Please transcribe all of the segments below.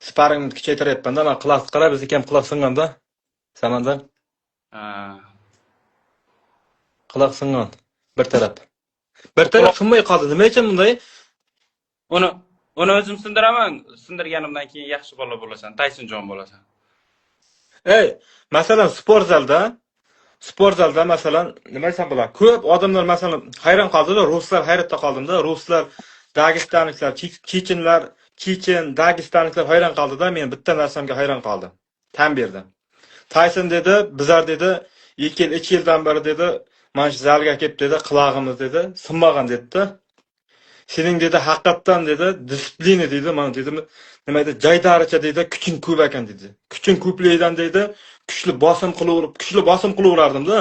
Sparingni kuchaytiryapman-da, man quloq qara, bizniki ham quloq singan-da. Samandar. Ha. Quloq singan bir taraf. Bir taraf sinmay qoldi. Nima uchun bunday? Uni o'zim sindiraman. Sindirganimdan keyin yaxshi bola bo'lasan, Taysonjon bo'lasan. Ey, masalan, sport zalda masalan, nima desam bo'ladi? Ko'p odamlar masalan hayron qoldi-da, ruslar hayratda qoldimda, ruslar, dagestonliklar, chechenlar, chechen, dagestonliklar hayron qoldi-da, men bitta narsamga hayron qoldim. Tan berdim. Tayson dedi, bizlar dedi, 2 yil, 3 yildan beri dedi, mana shu zalga kelib dedi, qulog'imiz dedi, sinmagan dedi-da. Sening dedi, haqiqatdan dedi, disiplina dedi, mana dedi, nima dedi, jaydaricha dedi, kuching ko'p ekan dedi. Kuching ko'pligidan dedi, kuchli bosim qilaverib, kuchli bosim qilaverardim-da.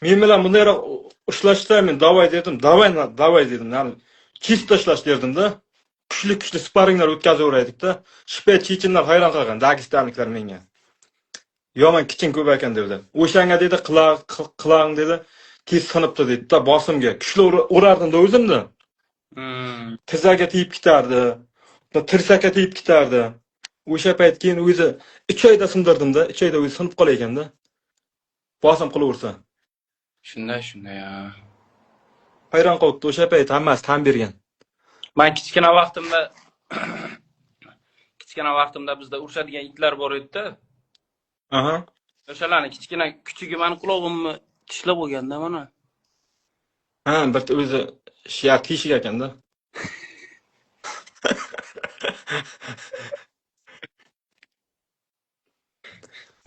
Men bilan bundayroq ushlashda men davay dedim, davay, davay dedim, ya'ni чисто ishlash derdim-da. Kuchli-kuchli sparinglar o'tkazaveraydik-da. Shpet chechenlar hayron qolgan, dagestonliklar menga. Yomon kuching ko'p ekan dedi. O'shanga dedi, qulog'ing dedi, tez sinibdi dedi-da, bosimga. Kuchli urardim-da o'zimni. Tizaga tegib ketardi, tirsakka tegib ketardi. O'sha payt keyin o'zi 3 oyda sindirdim-da, 3 oyda o'zi sinib qolar ekanda. Bosim qilaversa. Shunday, shunday ya. Hayron qolibdi o'sha payt hammasi tan bergan. Men kichkina vaqtimda bizda urishadigan itlar bor edi-da. Aha. O'shalarni kichkina kuchugi mani qulog'imni tishlab olganda mana. Ha, bir o'zi shiar teshik ekanda.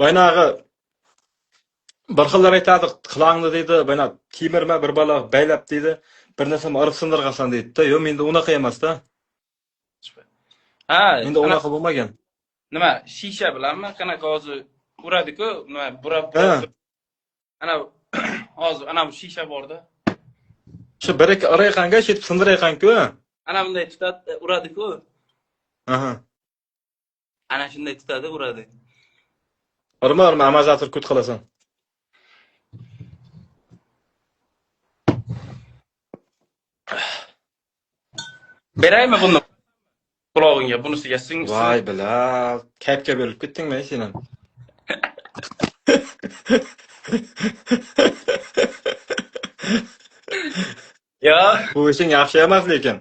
Baynag'i bir xillar aytadi, qilangni deydi, bayna temirma bir balo baylab deydi, bir narsani urib sindirg'asan deydi-da. Yo'q, menda unaqa emas-da. Ha, Menda unaqa bo'lmagan. Nima, shisha bilanmi? Qanaqa hozir uradi-ku, nima burab. Ana hozir ana bu shisha borda. Shu bir ikki urayqanga shetib sindirayqan-ku. Ana bunday tutadi, uradi-ku. Aha. Ana shunday tutadi, uradi. Urma, urma, amazator kut qilasan. Beraymi buni qulog'ingga, bunisiga sing. Voy bila, kayfga berilib ketdingmi sen ham? Yo, Bu ishing yaxshi emas lekin.